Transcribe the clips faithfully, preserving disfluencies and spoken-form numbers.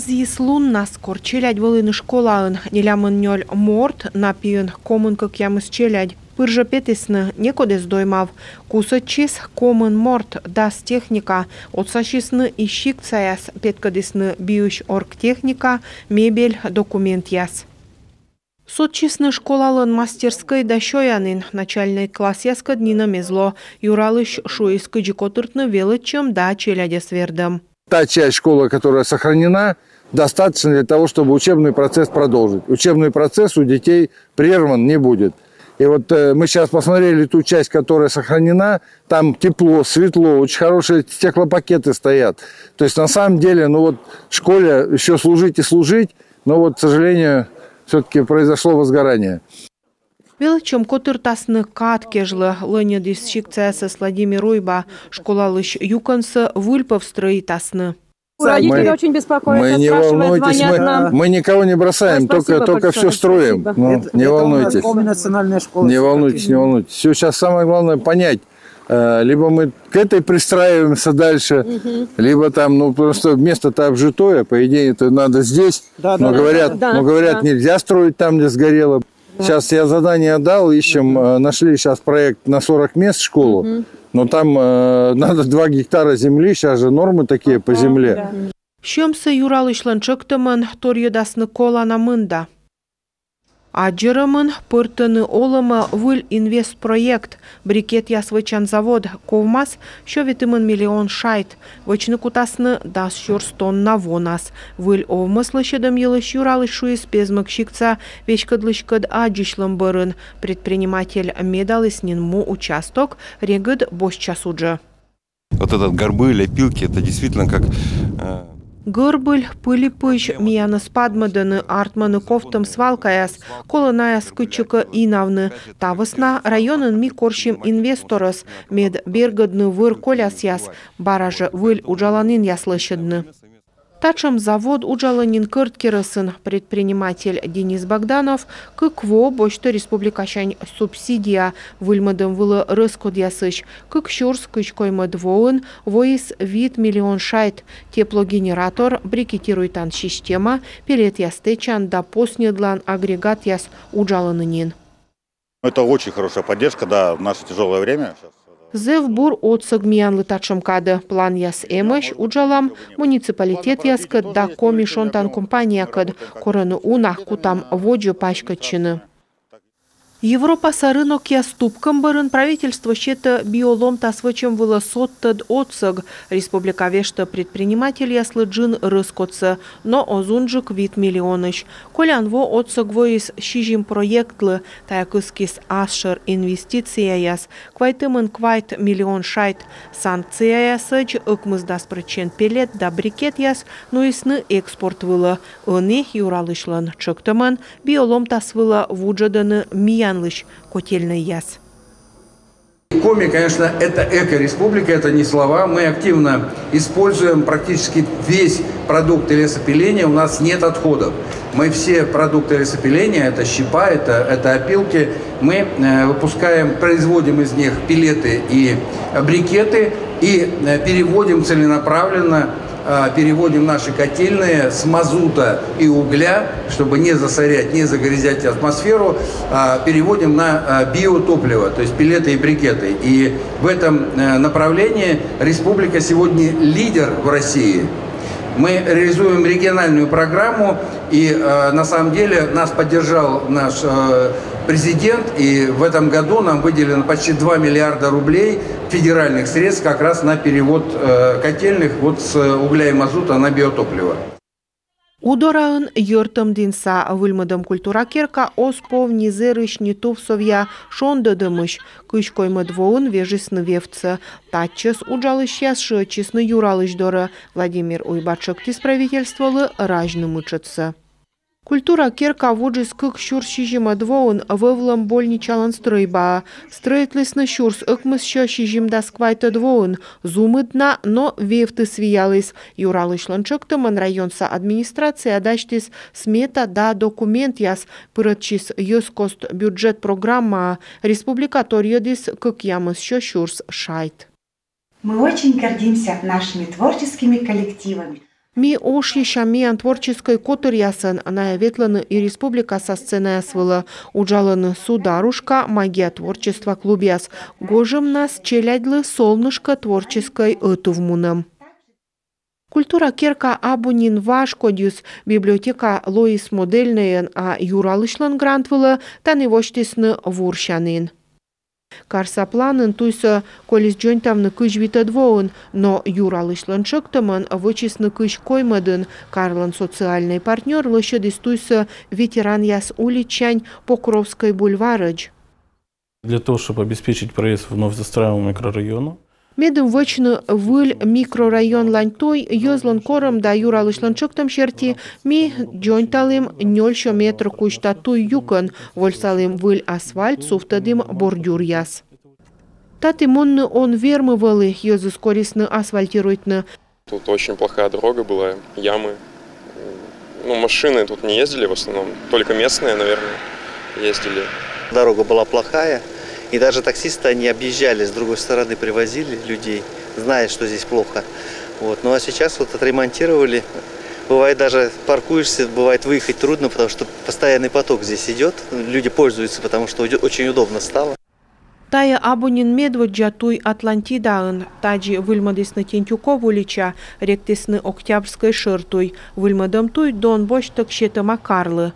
Зіис луннас, кор челядь вӧліны школаын. Нелямын нёль морт, на пиын комын кӧкъямыс челядь. Пыр жӧ петісны, некод эз доймав. Кусӧдчис комын морт, дас техника. Отсасисны и сиктсаяс, петкӧдісны биысь оргтехника, мебель, документъяс. Сотчисны школалӧн мастерскӧй да сёянін. Начальнӧй классъяскӧд нинӧм эз ло. Юралысь шуис, кыдзи котыртны велӧдчӧм да челядьӧс вердӧм. Та часть школы, которая сохранена, достаточно для того, чтобы учебный процесс продолжить. Учебный процесс у детей прерван не будет. И вот э, мы сейчас посмотрели ту часть, которая сохранена. Там тепло, светло, очень хорошие стеклопакеты стоят. То есть на самом деле, ну вот школе еще служить и служить, но вот, к сожалению, все-таки произошло возгорание. Велӧдчӧм котыртасны кад кежлӧ, лӧньӧдіс сиктсаясӧс Владимир Уйба. Школалысь юкӧнсӧ выльпӧв стрӧитасны. Родители Мы- очень беспокоятся, Мы не спрашивают, волнуйтесь, звонят мы, нам. Мы никого не бросаем, Ой, только, спасибо только большое, все строим. Спасибо. Ну, Это- не это у нас волнуйтесь. Комнатная национальная школа. Не волнуйтесь, не волнуйтесь. Все, сейчас самое главное понять, э, либо мы к этой пристраиваемся дальше, либо там, ну, просто место-то обжитое, по идее, это надо здесь. Да, но да, говорят, да, да. Но говорят, да. Нельзя строить там, где сгорело. Сейчас я задание дал, ищем, э, нашли сейчас проект на сорок мест школу, но там э, надо два гектара земли, сейчас же нормы такие по земле. Да. Сьӧмсӧ Юралысьлӧн тшӧктӧмӧн торйӧдасны колана мында. Аддзӧрӧмын пӧртӧны олӧмӧ выль инвестпроект. Брикетъяс вӧчан завод ковмас сё ветымын миллион шайт. Вӧчны кутасны дас сюрс тонна вонас. Выль овмӧс лӧсьӧдӧм йылысь Юралысь шуис Пезмӧг сиктса веськӧдлыськӧд аддзысьлӧм бӧрын. Предприниматель медаліс нин му участок, регыд босьтчас уджӧ. Вот этот горбыль, опилки, это действительно как э, Горбыль, пыльпызь миянӧс падмӧдӧны, артмӧны ковтӧм свалкаяс, колӧ найӧс кытчӧкӧ инавны. Та вӧсна районын ми корсим инвесторӧс, мед бергӧдны вӧр колясъяс, бара жӧ выль уджаланінъяс лӧсьӧдны. Татшӧм завод уджалӧ нин Кӧрткерӧсын. Предприниматель Денис Богданов кык во босьтӧ республикасянь субсидия выльмӧдӧм вылӧ рӧскодъясысь. Кык сюрс кызь коймӧд воын воис вит миллион шайт. Теплогенератор, брикетируйтан система, пеллетъяс тэчан да посньӧдлан агрегатъяс уджалӧны нин. Это очень хорошая поддержка, да, в наше тяжелое время. Зэв бур отсӧг миянлы татшӧм кадӧ. Планъяс эмӧсь, уджалам муниципалитетъяскӧд да коми шонтан компаниякӧд. Корӧны уна, кутам водзӧ паськӧдчыны. Европаса рынокъяс тупкӧм бӧрын правительство сетӧ биоломтас вӧчӧм вылӧ содтӧд отсӧг. Республика вештӧ предпринимательяслы джын рӧскодсӧ, но оз унджык вит миллионысь. Колян во отсӧг воис сизим проектлы. Тайӧ кыскис асшӧр инвестицияяс. Квайтымын квайт миллион шайт. Санкцияясӧдз ӧкмысдас прӧчент пеллет да брикетъяс нуисны экспорт вылӧ. Ӧні Юралысьлӧн тшӧктӧмӧн биоломтас вылӧ вуджӧдӧны миянлысь котельнӧйяс. Коми, конечно, это эко-республика, это не слова. Мы активно используем практически весь продукты лесопиления, у нас нет отходов. Мы все продукты лесопиления, это щепа, это, это опилки, мы э, выпускаем, производим из них пеллеты и брикеты и э, переводим целенаправленно, э, переводим наши котельные с мазута и угля, чтобы не засорять, не загрязнять атмосферу, э, переводим на э, биотопливо, то есть пеллеты и брикеты. И в этом э, направлении республика сегодня лидер в России. Мы реализуем региональную программу, и э, на самом деле нас поддержал наш э, президент, и в этом году нам выделено почти два миллиарда рублей федеральных средств как раз на перевод э, котельных вот с угля и мазута на биотопливо. Удораын йӧртӧм дінса. Выльмӧдӧм культура керка оз пов ни зэрысь, ни тувсовъя шондӧдӧмысь. Кызь коймӧд воын вежисны вевтсӧ. Татчӧс уджалысьяс шыӧдчисны Юралысь дорӧ. Владимир Уйба тшӧктіс правительстволы разьны мытшӧдсӧ. Культура керка вуджис кык сюрс сизимӧд воын вӧвлӧм больничалӧн стрӧйбаӧ. Стрӧитлісны сюрс ӧкмыссё сизимдас квайтӧд воын. Зумыд на, но вевтыс вияліс. Юралысьлӧн тшӧктӧмӧн районса администрация дасьтіс смета да документъяс, пырӧдчис йӧзкост бюджет программаӧ. Республика торйӧдіс кӧкъямыссё сюрс шайт. Мы очень гордимся нашими творческими коллективами. Ми ошйысям миян творческӧй котыръясӧн, найӧ ветлӧны и республикаса сценаяс вылӧ, уджалӧны «Сударушка», «Магия творчества» клубъяс. Гожӧмнас челядьлы «Солнышко» творческӧй ӧтувмунӧм. Культура керка абу нин важ кодьыс, библиотека лоис модельнӧйӧн, а Юралысьлӧн грант вылӧ тані восьтісны вурсянін. Карса планын туйсӧ колис дзоньтавны кызь витӧд воын, но Юралысьлӧн тшӧктӧмӧн вӧчисны кызь коймӧдын. Карлӧн социальнӧй партнёр лӧсьӧдіс туйсӧ Ветеранъяс уличсянь Покровскӧй бульварӧдз. Для того, чтобы обеспечить проезд вновь застраиваемому микрорайону, медым вӧчны выль микрорайонлань туй, йӧзлӧн корӧм да Юралысьлӧн тшӧктӧм серти ми дзоньталім нёльсё метр кузьта туй юкӧн, вольсалім выль асфальт, сувтӧдім бордюръяс. Таті мунны он вермы вӧлі, йӧзыс корисны асфальтируйтны. Тут очень плохая дорога была, ямы. Ну, машины тут не ездили в основном, только местные, наверное, ездили. Дорога была плохая, и даже таксисты, они объезжали, с другой стороны привозили людей, зная, что здесь плохо. Вот. Ну а сейчас вот отремонтировали. Бывает, даже паркуешься, бывает выехать трудно, потому что постоянный поток здесь идет. Люди пользуются, потому что уд-, очень удобно стало. Тайӧ абу нин медводдза туй Атлантидаын. Тадзи выльмӧдісны Тентюков улича, ректісны Октябрьскӧй шӧр туй. Выльмӧдӧм туй Дон босьттӧг сетӧма карлы.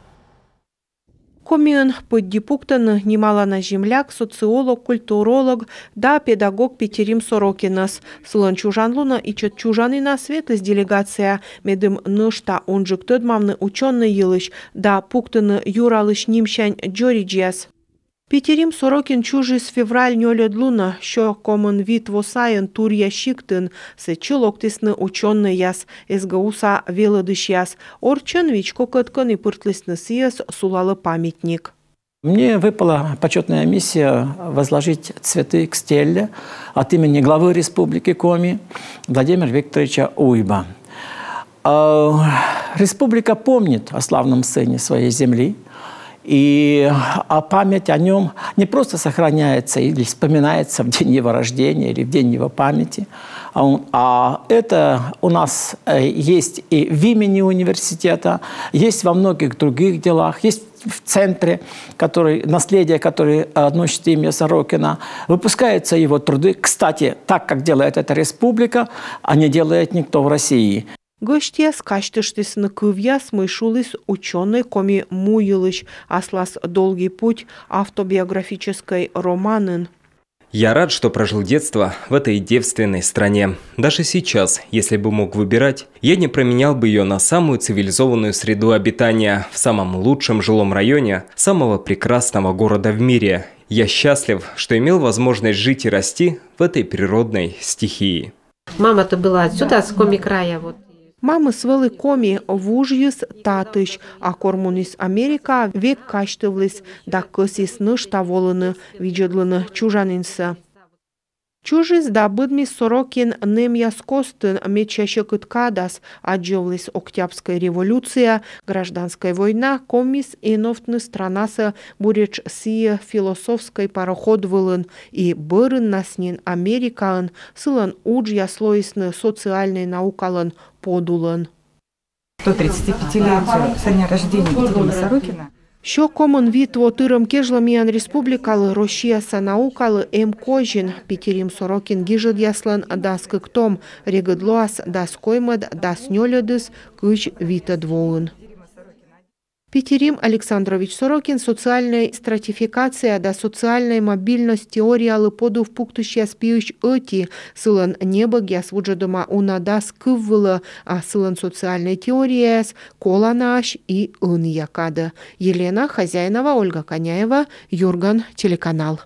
Комиын пыдди пуктӧны нималана земляк, социолог, культуролог да педагог Питирим Сорокинӧс. Сылӧн чужан лунӧ ичӧт чужанінас ветліс делегация, медым нӧшта унджык тӧдмавны учёнӧй йылысь да пуктыны Юралысь нимсянь дзоридзьяс. Питирим Сорокин чужис февраль нёльӧд лунӧ, сё комын вит во сайын, Турья сиктын. Сэтчӧ локтісны учёнӧйяс, СГУ-са велӧдысьяс. Орччӧн вичкокӧд кӧні пыртлісны сійӧс сулалӧ памятник. Мне выпала почётная миссия возложить цветы к стеле от имени главы Республики Коми Владимира Викторовича Уйба. А, республика помнит о славном сыне своей земли, и, а, память о нём не просто сохраняется или вспоминается в день его рождения или в день его памяти, а он, а это у нас, э, есть и в имени университета, есть во многих других делах, есть в центре, который, наследие, которое, э, носит имя Сорокина. Выпускаются его труды, кстати, так, как делает эта республика, а не делает никто в России. Гӧсьтъяс казьтыштісны кывъяс, мый шуліс учёнӧй коми му йылысь, аслас «Долгий путь» автобиографическӧй романын. Я рад, что прожил детство в этой девственной стране. Даже сейчас, если бы мог выбирать, я не променял бы её на самую цивилизованную среду обитания в самом лучшем жилом районе самого прекрасного города в мире. Я счастлив, что имел возможность жить и расти в этой природной стихии. Мама-то была отсюда, с Коми края, вот. Мамыс вӧлі коми, вужйис татысь, а кор муніс Америкаӧ, век казьтывліс да кӧсйис нӧшта волыны, видзӧдлыны чужанінсӧ. Чужис да быдмис Сорокин нэмъяс костын, медся сьӧкыд кадас, аддзывліс Октябрьскӧй революция, гражданскӧй война, ковмис эновтны странасӧ буретш сійӧ философскӧй пароход вылын, и бӧрыннас нин Америкаын сылӧн уджъяс лоисны социальнӧй наукалӧн подулӧн. К тридцатипятилетию со дня рождения Екатерины Сорокина. Сё комын вит во тырӧм кежлӧ миян республикалы, Россияса наукалы эм козин. Питирим Сорокин гижӧдъяслӧн дас кык том, регыд лоас дас коймӧд, дас нёльӧдыс кызь витӧд воын. Питирим Александрович Сорокин социальнӧй стратификация да социальнӧй мобильность теориялы подув пуктысьяс пиысь ӧти. Сылӧн небӧгъяс вуджӧдӧма уна дас кыв вылӧ, а сылӧн социальнӧй теорияяс коланаӧсь и ӧнія кадӧ. Елена Хозяинова, Ольга Коняева, «Юрган» телеканал.